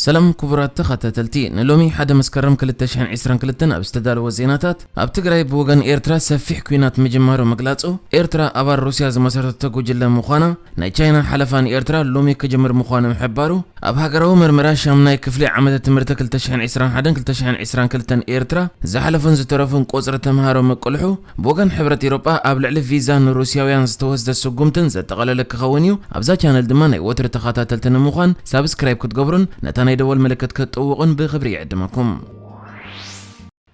ሰላም ክቡራት ተኸታተልቲ፣ ንሎሚ ሓደ መስከረም ክልተ ሽሕን ዕስራን ክልተን ኣብ ዝተዳለወ ዜናታት፣ ኣብ ትግራይ ብወገን ኤርትራ ሰፊሕ ኲናት ምጅማሩ ምግላጹ፣ ኤርትራ ኣባል ሩስያ ዝመሰረተቶ ጉጅለ ምዃና፣ ናይ ቻይና ሓለፋ ንኤርትራ ሎሚ ክጅምር ምዃኑ ምሕባሩ፣ ኣብ ሃገራዊ መርመራ ሻምናይ ክፍሊ ዓመተ ትምህርቲ ክልተ ሽሕን ዕስራን ሓደን ክልተ ሽሕን ዕስራን ክልተን ኤርትራ ዝሓለፉን ዝተረፉን ቁጽሪ ተምሃሮ ምቅልሑ፣ ብወገን ሕብረት ኤውሮጳ ኣብ ልዕሊ ቪዛ ንሩስያውያን ዝተወስደ ስጉምትን ዘጠቓለለ ክኸውን እዩ። ኣብዛ ቻነል ድማ ናይ ወትሪ ተኸታተልቲ ንምዃን ሳብስክራይብ ክትገብሩን ነታ ናይ ደወል ምልክት ክትጥውቑን ብኽብሪ ይዕድመኩም።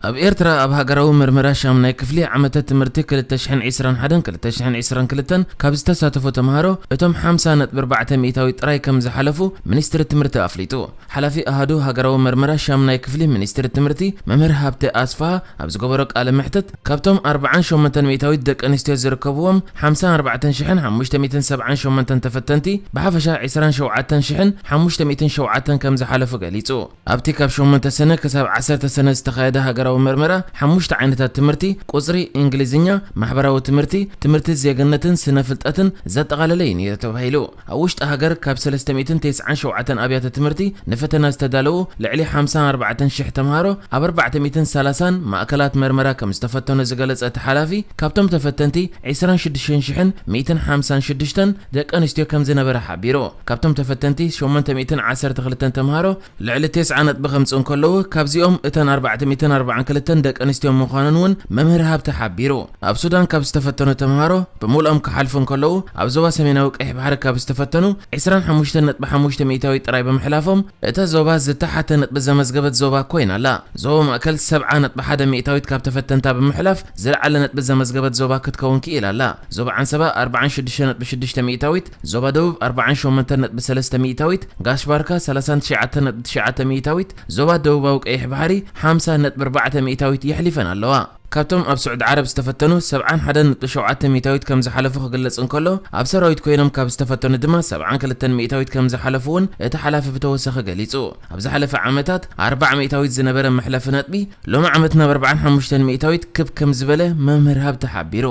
ኣብ ኤርትራ ኣብ ሃገራዊ መርመራ ሻምናይ ክፍሊ ዓመተ ትምህርቲ ክልተ ሽሕን ዕስራን ሓደን ክልተ ሽሕን ዕስራን ክልተን ካብ ዝተሳተፉ ተምሃሮ እቶም ሓምሳ ነጥቢ ኣርባዕተ ሚእታዊ ጥራይ ከም ዝሓለፉ ሚኒስትሪ ትምህርቲ ኣፍሊጡ። ሓላፊ ኣሃዱ ሃገራዊ መርመራ ሻምናይ ክፍሊ ሚኒስትሪ ትምህርቲ መምህር ሃብተ ኣስፍሃ ኣብ ዝገበሮ ቃለ መሕትት፣ ካብቶም ኣርብዓን ሸሞንተን ሚእታዊት ደቂ ኣንስትዮ ዝርከብዎም ሓምሳን ኣርባዕተን ሽሕን ሓሙሽተ ሚእትን ሰብዓን ሸሞንተን ተፈተንቲ፣ ብሓፈሻ ዕስራን ሸውዓተን ሽሕን ሓሙሽተ ሚእትን ሸውዓተን ከም ዝሓለፉ ገሊጹ። ኣብቲ ካብ ሸሞንተ ሰነ ክሳብ ዓሰርተ ሰነ ዝተኻየደ ሃገራዊ መርመራ፣ ሓሙሽተ ዓይነታት ትምህርቲ፣ ቁጽሪ፣ እንግሊዝኛ፣ ማሕበራዊ ትምህርቲ፣ ትምህርቲ ዜግነትን ስነ ፍልጠትን ዘጠቓለለ እዩ ነይሩ ተባሂሉ። ኣብ ውሽጢ ሃገር ካብ ሰለስተ ሚእትን ተስዓን ሸውዓተን ኣብያተ ትምህርቲ ንፈተና ዝተዳለዉ ልዕሊ ሓምሳን ኣርባዕተን ሽሕ ተምሃሮ ኣብ ኣርባዕተ ሚእትን ሰላሳን ማእከላት መርመራ ከም ዝተፈተኑ ዝገለጸ እቲ ሓላፊ፣ ካብቶም ተፈተንቲ ዕስራን ሽዱሽተን ሽሕን ሚእትን ሓምሳን ሽዱሽተን ደቂ ኣንስትዮ ከም ዝነበረ ሓቢሩ። ካብቶም ተፈተንቲ ሸሞንተ ሚእትን ዓሰርተ ክልተን ተምሃሮ ልዕሊ ተስዓ ነጥቢ ከምጽኡ እንከለዉ፣ ካብዚኦም እተን ኣርባዕተ ሚእትን ኣርባዓን ክልተን ደቂ ኣንስትዮ ምዃነን እውን መምህር ሃብተ ሓቢሩ። ኣብ ሱዳን ካብ ዝተፈተኑ ተምሃሮ ብምልኦም ክሓልፉ እንከለዉ፣ ኣብ ዞባ ሰሜናዊ ቀይሕ ባሕሪ ካብ ዝተፈተኑ ዕስራን ሓሙሽተን ነጥቢ ሓሙሽተ ሚእታዊት ጥራይ ብምሕላፎም፣ እታ ዞባ ዝተሓተ ነጥቢ ዘመዝገበት ዞባ ኮይና ኣላ። ዞባ ማእከል ሰብዓ ነጥቢ ሓደ ሚእታዊት ካብ ተፈተንታ ብምሕላፍ ዝለዓለ ነጥቢ ዘመዝገበት ዞባ ክትከውን ክኢላ ኣላ። ዞባ ዓንሰባ ኣርባዓን ሽዱሽተ ነጥቢ ሽዱሽተ ሚእታዊት፣ ዞባ ደቡብ ኣርባዓን ሸሞንተ ነጥቢ ሰለስተ ሚእታዊት፣ ጋሽ ባርካ ሰላሳን ትሽዓተን ነጥቢ ትሽዓተ ሚእታዊት፣ ዞባ ደቡባዊ ቀይሕ ባሕሪ ሓምሳ ነጥቢ ኣርባዕተ ሚእታዊት የሕሊፈን ኣለዋ። ካብቶም ኣብ ስዑዲ ዓረብ ዝተፈተኑ ሰብዓን ሓደን ነጥቢ ሸውዓተ ሚእታዊት ከም ዝሓለፉ ክግለጽ እንከሎ፣ ኣብ ሰራዊት ኮይኖም ካብ ዝተፈተኑ ድማ ሰብዓን ክልተን ሚእታዊት ከም ዝሓለፉ እውን እቲ ሓላፊ ብተወሳኺ ገሊጹ። ኣብ ዝሓለፈ ዓመታት ኣርባዓ ሚእታዊት ዝነበረ መሕለፊ ነጥቢ፣ ሎሚ ዓመት ናብ ኣርባዓን ሓሙሽተን ሚእታዊት ክብ ከም ዝበለ መምህር ሃብተ ሓቢሩ።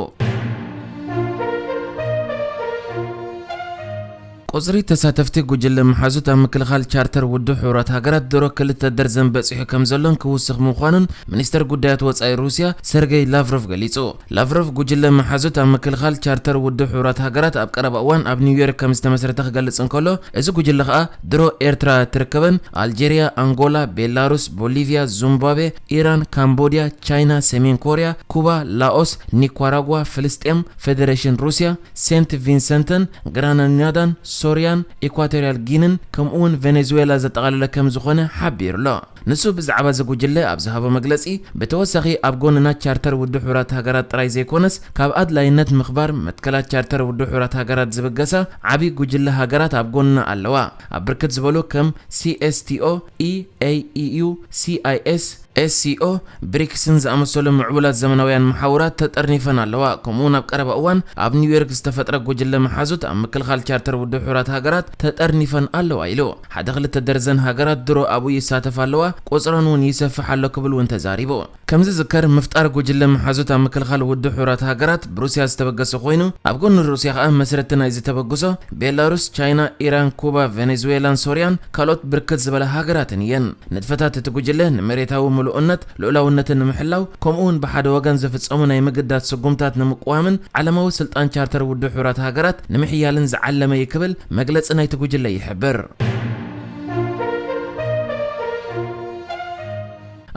ቁጽሪ ተሳተፍቲ ጉጅለ መሓዙት ኣብ ምክልኻል ቻርተር ውድብ ሕቡራት ሃገራት ድሮ ክልተ ደርዘን በጺሑ ከም ዘሎን ክውስኽ ምዃኑን ሚኒስተር ጉዳያት ወጻኢ ሩስያ ሰርገይ ላቭሮቭ ገሊጹ። ላቭሮቭ ጉጅለ መሓዙት ኣብ ምክልኻል ቻርተር ውድብ ሕቡራት ሃገራት ኣብ ቀረባ እዋን ኣብ ኒውዮርክ ከም ዝተመስረተ ክገልጽ እንከሎ፣ እዚ ጉጅለ ከኣ ድሮ ኤርትራ እትርከበን ኣልጀርያ፣ ኣንጎላ፣ ቤላሩስ፣ ቦሊቭያ፣ ዙምባብዌ፣ ኢራን፣ ካምቦድያ፣ ቻይና፣ ሰሜን ኮርያ፣ ኩባ፣ ላኦስ፣ ኒኳራጓ፣ ፍልስጤም፣ ፌደሬሽን ሩስያ፣ ሴንት ቪንሰንትን ግራናኛዳን፣ ሶርያን፣ ኢኳቶሪያል ጊንን ከምኡውን ቬኔዙዌላ ዘጠቓለለ ከም ዝኾነ ሓቢሩ ኣሎ። ንሱ ብዛዕባ እዚ ጉጅለ ኣብ ዝሃቦ መግለጺ፣ ብተወሳኺ ኣብ ጎንና ቻርተር ውድብ ሕቡራት ሃገራት ጥራይ ዘይኮነስ፣ ካብ ኣድላይነት ምኽባር መትከላት ቻርተር ውድብ ሕቡራት ሃገራት ዝብገሳ ዓቢ ጉጅለ ሃገራት ኣብ ጎንና ኣለዋ። ኣብ ብርክት ዝበሉ ከም ሲ ኤስ ቲ ኦ፣ ኢ ኤ ኢ ዩ፣ ሲ ኣይ ኤስ፣ ኤስ ሲ ኦ፣ ብሪክስን ዝኣመሰሉ ምዕቡላት ዘመናውያን መሓውራት ተጠርኒፈን ኣለዋ። ከምኡውን ኣብ ቀረባ እዋን ኣብ ኒውዮርክ ዝተፈጥረ ጉጅለ መሓዙት ኣብ ምክልኻል ቻርተር ውድብ ሕቡራት ሃገራት ተጠርኒፈን ኣለዋ ኢሉ። ሓደ ክልተ ደርዘን ሃገራት ድሮ ኣብኡ ይሳተፋ ኣለዋ፣ ቁጽረን እውን ይሰፍሕ ኣሎ ክብል እውን ተዛሪቡ። ከም ዝዝከር፣ ምፍጣር ጉጅለ መሓዙት ኣብ ምክልኻል ውድብ ሕቡራት ሃገራት ብሩስያ ዝተበገሰ ኮይኑ፣ ኣብ ጎኒ ሩስያ ከኣ መስረቲ ናይዚ ተበግሶ ቤላሩስ፣ ቻይና፣ ኢራን፣ ኩባ፣ ቬኔዙዌላን ሶርያን ካልኦት ብርክት ዝበላ ሃገራትን እየን። ንጥፈታት እቲ ጉጅለ ንመሬታዊ ምሉእነት፣ ልኡላውነትን ንምሕላው፣ ከምኡ እውን ብሓደ ወገን ዝፍጸሙ ናይ ምግዳድ ስጉምታት ንምቅዋምን ዓለማዊ ስልጣን ቻርተር ውድብ ሕቡራት ሃገራት ንምሕያልን ዝዓለመ እዩ ክብል መግለጺ ናይቲ ጉጅለ ይሕብር።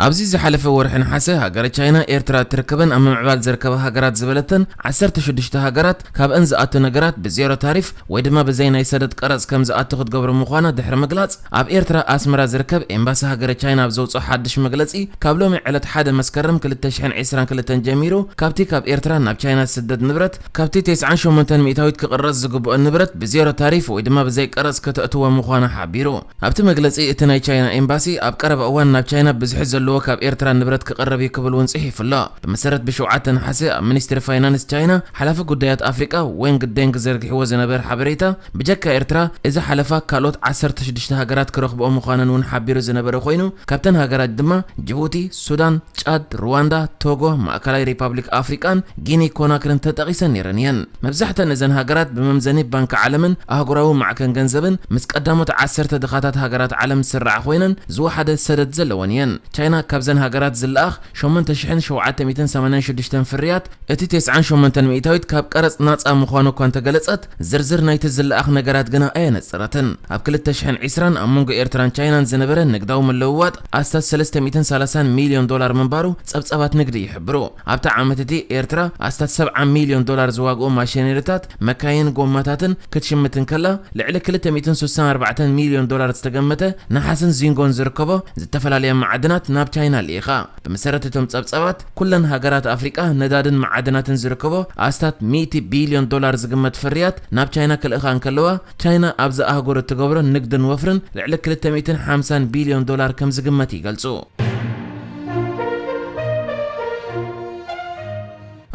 ኣብዚ ዝሓለፈ ወርሒ ነሓሰ፣ ሃገረ ቻይና ኤርትራ እትርከበን ኣብ ምምዕባል ዝርከባ ሃገራት ዝበለተን ዓሰርተ ሽዱሽተ ሃገራት፣ ካብአን ዝኣቱ ነገራት ብዜሮ ታሪፍ ወይ ድማ ብዘይ ናይ ሰደድ ቀረጽ ከም ዝኣቱ ክትገብሮ ምዃና ድሕሪ ምግላጽ፣ ኣብ ኤርትራ ኣስመራ ዝርከብ ኤምባሲ ሃገረ ቻይና ኣብ ዘውጽኦ ሓድሽ መግለጺ፣ ካብ ሎሚ ዕለት ሓደ መስከረም ክልተ ሽሕን ዕስራን ክልተን ጀሚሩ፣ ካብቲ ካብ ኤርትራ ናብ ቻይና ዝስደድ ንብረት፣ ካብቲ ተስዓን ሸሞንተን ሚእታዊት ክቕረጽ ዝግብኦ ንብረት ብዜሮ ታሪፍ ወይ ድማ ብዘይ ቀረጽ ከተእትዎ ምዃና ሓቢሩ። ኣብቲ መግለጺ፣ እቲ ናይ ቻይና ኤምባሲ፣ ኣብ ቀረባ እዋን ናብ ቻይና ብዝሒ ዘሎ ካብ ኤርትራ ንብረት ክቐረብ እዩ ክብል እውን ጽሒፉ ኣሎ። ብመሰረት ብሸውዓተ ነሓሰ ኣብ ሚኒስትሪ ፋይናንስ ቻይና ሓላፊ ጉዳያት ኣፍሪቃ ዌንግ ዴንግ ዘርጊሕዎ ዝነበረ ሓበሬታ፣ ብጀካ ኤርትራ እዚ ሓለፋ ካልኦት ዓሰርተ ሽዱሽተ ሃገራት ክረኽብኦ ምዃነን እውን ሓቢሩ ዝነበረ ኮይኑ፣ ካብተን ሃገራት ድማ ጅቡቲ፣ ሱዳን፣ ጫድ፣ ሩዋንዳ፣ ቶጎ፣ ማእከላይ ሪፓብሊክ ኣፍሪቃን ጊኒ ኮናክርን ተጠቒሰን ነይረን እየን። መብዛሕተን እዘን ሃገራት ብመምዘኒ ባንኪ ዓለምን ኣህጉራዊ ማዕከን ገንዘብን ምስ ቀዳሞት ዓሰርተ ድኻታት ሃገራት ዓለም ዝስርዓ ኮይነን ዝወሓደ ሰደድ ዘለወን እየን። ቻይና ካብዘን ሃገራት ዝለኣኽ ሸሞንተ ሽሕን ሸውዓተ ሚእትን ሰማንያን ሽዱሽተን ፍርያት እቲ ተስዓን ሸሞንተን ሚእታዊት ካብ ቀረጽ ናጻ ምዃኑ እኳ እንተገለጸት፣ ዝርዝር ናይቲ ዝለኣኽ ነገራት ግና ኣየነጸረትን። ኣብ ክልተ ሽሕን ዕስራን ኣብ መንጎ ኤርትራን ቻይናን ዝነበረ ንግዳዊ ምልውዋጥ ኣስታት ሰለስተ ሚእትን ሰላሳን ሚልዮን ዶላር ምንባሩ ጸብጻባት ንግዲ ይሕብሩ። ኣብቲ ዓመት እቲ ኤርትራ ኣስታት ሰብዓ ሚልዮን ዶላር ዝዋግኡ ማሽነሪታት፣ መካይን፣ ጎማታትን ክትሽምት እንከላ፣ ልዕሊ ክልተ ሚእትን ስሳን ኣርባዕተን ሚልዮን ዶላር ዝተገመተ ነሓስን ዚንጎን ዝርከቦ ዝተፈላለያ መዓድናት ናብ ቻይና ልኢኻ። ብመሰረት እቶም ጸብጻባት፣ ኩለን ሃገራት ኣፍሪቃ ነዳድን መዓድናትን ዝርከቦ ኣስታት ሚእቲ ቢልዮን ዶላር ዝግመት ፍርያት ናብ ቻይና ክልእኻ እንከለዋ፣ ቻይና ኣብዚ ኣህጉር እትገብሮ ንግድን ወፍርን ልዕሊ ክልተ ሚእትን ሓምሳን ቢልዮን ዶላር ከም ዝግመት ይገልጹ።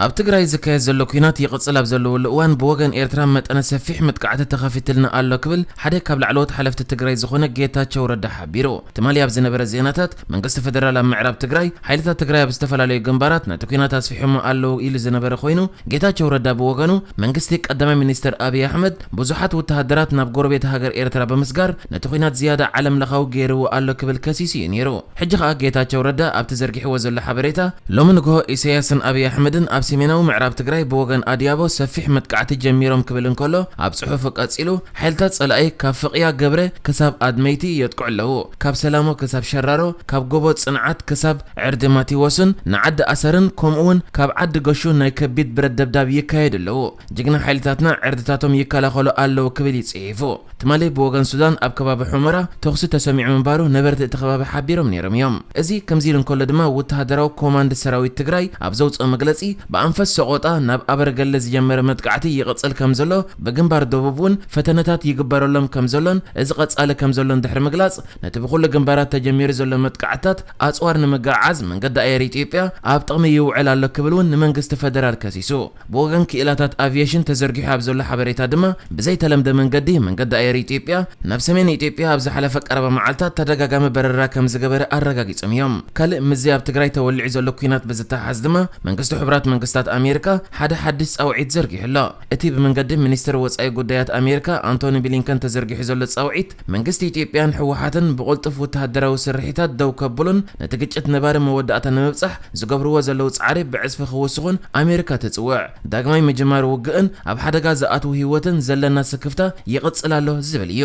ኣብ ትግራይ ዝካየድ ዘሎ ኲናት ይቕጽል ኣብ ዘለወሉ እዋን፣ ብወገን ኤርትራ መጠነ ሰፊሕ መጥቃዕቲ ተኸፊትልና ኣሎ ክብል ሓደ ካብ ላዕለዎት ሓለፍቲ ትግራይ ዝኾነ ጌታቸው ረዳ ሓቢሩ። ትማሊ ኣብ ዝነበረ ዜናታት፣ መንግስቲ ፈደራል ኣብ ምዕራብ ትግራይ፣ ሓይልታት ትግራይ ኣብ ዝተፈላለዩ ግንባራት ነቲ ኲናት ኣስፊሖሞ ኣለዉ ኢሉ ዝነበረ ኮይኑ፣ ጌታቸው ረዳ ብወገኑ፣ መንግስቲ ቀዳማይ ሚኒስትር ኣብይ ኣሕመድ ብዙሓት ወተሃደራት ናብ ጎረቤት ሃገር ኤርትራ ብምስጋር፣ ነቲ ኲናት ዝያዳ ዓለም ለኻዊ ገይርዎ ኣሎ ክብል ከሲሱ እዩ ነይሩ። ሕጂ ኸኣ ጌታቸው ረዳ ኣብቲ ዘርጊሕዎ ዘሎ ሓበሬታ፣ ሎሚ ንግሆ ኢሳያስን ኣብይ ኣሕመድን ኣብ ሰሜናዊ ምዕራብ ትግራይ ብወገን ኣድያቦ ሰፊሕ መጥቃዕቲ ጀሚሮም ክብል እንከሎ፣ ኣብ ጽሑፉ ቀጺሉ፣ ሓይልታት ጸላኢ ካብ ፍቕያ ገብረ ክሳብ ኣድመይቲ የጥቅዑ ኣለዉ። ካብ ሰላሞ ክሳብ ሸራሮ፣ ካብ ጎቦ ጽንዓት ክሳብ ዕርዲ ማቴዎስን ንዓዲ ኣሰርን፣ ከምኡ እውን ካብ ዓዲ ገሹ ናይ ከቢድ ብረት ደብዳብ ይካየዱ ኣለዉ። ጅግና ሓይልታትና ዕርድታቶም ይከላኸሉ ኣለዉ ክብል እዩ ጽሒፉ። ትማሊ ብወገን ሱዳን ኣብ ከባቢ ሑመራ ተኹሲ ተሰሚዑ ምንባሩ ነበርቲ እቲ ከባቢ ሓቢሮም ነይሮም እዮም። እዚ ከምዚ ኢሉ እንከሎ ድማ፣ ወተሃደራዊ ኮማንድ ሰራዊት ትግራይ ኣብ ዘውፅኦ መግለፂ፣ ብኣንፈት ሰቆጣ ናብ ኣበርገለ ዝጀመረ መጥቃዕቲ ይቕፅል ከም ዘሎ፣ ብግንባር ደቡብ እውን ፈተነታት ይግበረሎም ከም ዘሎን እዚ ቀፃሊ ከም ዘሎን ድሕሪ ምግላፅ፣ ነቲ ብኩሉ ግንባራት ተጀሚሩ ዘሎ መጥቃዕትታት ኣፅዋር ንምግዕዓዝ መንገዲ ኣየር ኢትዮጵያ ኣብ ጥቕሚ ይውዕል ኣሎ ክብል እውን ንመንግስቲ ፈደራል ከሲሱ። ብወገን ክኢላታት ኣቪየሽን ተዘርጊሑ ኣብ ዘሎ ሓበሬታ ድማ፣ ብዘይተለምደ መንገዲ መንገዲ ኣየር ኢትዮጵያ ናብ ሰሜን ኢትዮጵያ ኣብ ዝሓለፈ ቀረባ መዓልታት ተደጋጋሚ በረራ ከም ዝገበረ ኣረጋጊጾም እዮም። ካልእ ምስዚ ኣብ ትግራይ ተወሊዑ ዘሎ ኲናት ብዝተሓሓዝ ድማ፣ መንግስቲ ሕቡራት መንግስታት ኣሜሪካ ሓደ ሓድሽ ጻውዒት ዘርጊሑ ኣሎ። እቲ ብመንገዲ ሚኒስትር ወጻኢ ጉዳያት ኣሜሪካ ኣንቶኒ ብሊንከን ተዘርጊሑ ዘሎ ጻውዒት፣ መንግስቲ ኢትዮጵያን ህወሓትን ብቕልጡፍ ወተሃደራዊ ስርሒታት ደው ከብሉን ነቲ ግጭት ነባሪ መወዳእታ ንምብጻሕ ዝገብርዎ ዘለዉ ጻዕሪ ብዕጽፊ ክውስኹን ኣሜሪካ ትጽውዕ። ዳግማይ ምጅማር ውግእን ኣብ ሓደጋ ዝኣትዉ ህይወትን ዘለና ስክፍታ ይቕጽል ኣሎ ዝብል እዩ።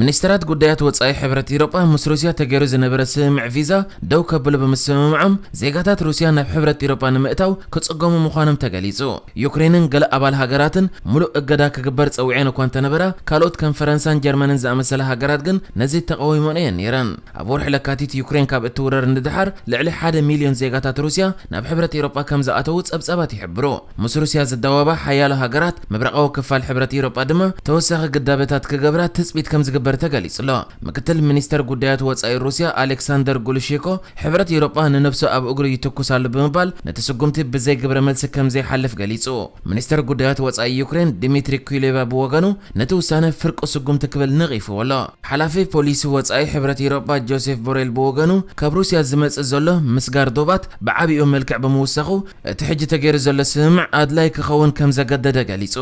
ሚኒስትራት ጉዳያት ወጻኢ ሕብረት ኢሮጳ ምስ ሩስያ ተገይሩ ዝነበረ ስምምዕ ቪዛ ደው ከብሉ ብምስምምዖም፣ ዜጋታት ሩስያ ናብ ሕብረት ኢሮጳ ንምእታው ክጽገሙ ምዃኖም ተገሊጹ። ዩክሬንን ገለ ኣባል ሃገራትን ምሉእ እገዳ ክግበር ጸዊዐን እኳ እንተነበራ፣ ካልኦት ከም ፈረንሳን ጀርመንን ዝኣመሰላ ሃገራት ግን ነዚ ተቓዊመንኦ እየን ነይረን። ኣብ ወርሒ ለካቲት ዩክሬን ካብ እትውረር ንደሓር፣ ልዕሊ ሓደ ሚልዮን ዜጋታት ሩስያ ናብ ሕብረት ኤውሮጳ ከም ዝኣተዉ ጸብጻባት ይሕብሩ። ምስ ሩስያ ዝዳወባ ሓያሎ ሃገራት ምብራቓዊ ክፋል ሕብረት ኤውሮጳ ድማ ተወሳኺ ግዳበታት ክገብራ ትጽቢት ከም ዝግበር ተገሊጹ ኣሎ። ምክትል ሚኒስተር ጉዳያት ወጻኢ ሩስያ ኣሌክሳንደር ጉሉሼኮ፣ ሕብረት ኤውሮጳ ንነብሱ ኣብ እግሩ ይትኩስ ኣሎ ብምባል፣ ነቲ ስጉምቲ ብዘይ ግብረ መልሲ ከም ዘይሓልፍ ገሊጹ። ሚኒስተር ጉዳያት ወጻኢ ዩክሬን ዲሚትሪ ኩሌባ ብወገኑ፣ ነቲ ውሳነ ፍርቂ ስጉምቲ ክብል ነቒፍዎ ኣሎ። ሓላፊ ፖሊሲ ወጻኢ ሕብረት ኤውሮጳ ጆሴፍ ቦሬል ብወገኑ፣ ካብ ሩስያ ዝመጽእ ዘሎ ምስጋር ዶባት ብዓቢኡ መልክዕ ብምውሳኹ፣ እቲ ሕጂ ተገይሩ ዘሎ ስምምዕ ኣድላይ ክኸውን ከም ዘገደደ ገሊጹ።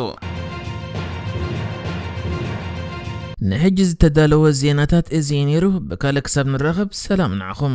ንሕጂ ዝተዳለወ ዜናታት እዚ እዩ ነይሩ። ብካልእ ክሳብ ንራኸብ፣ ሰላም ንዓኹም።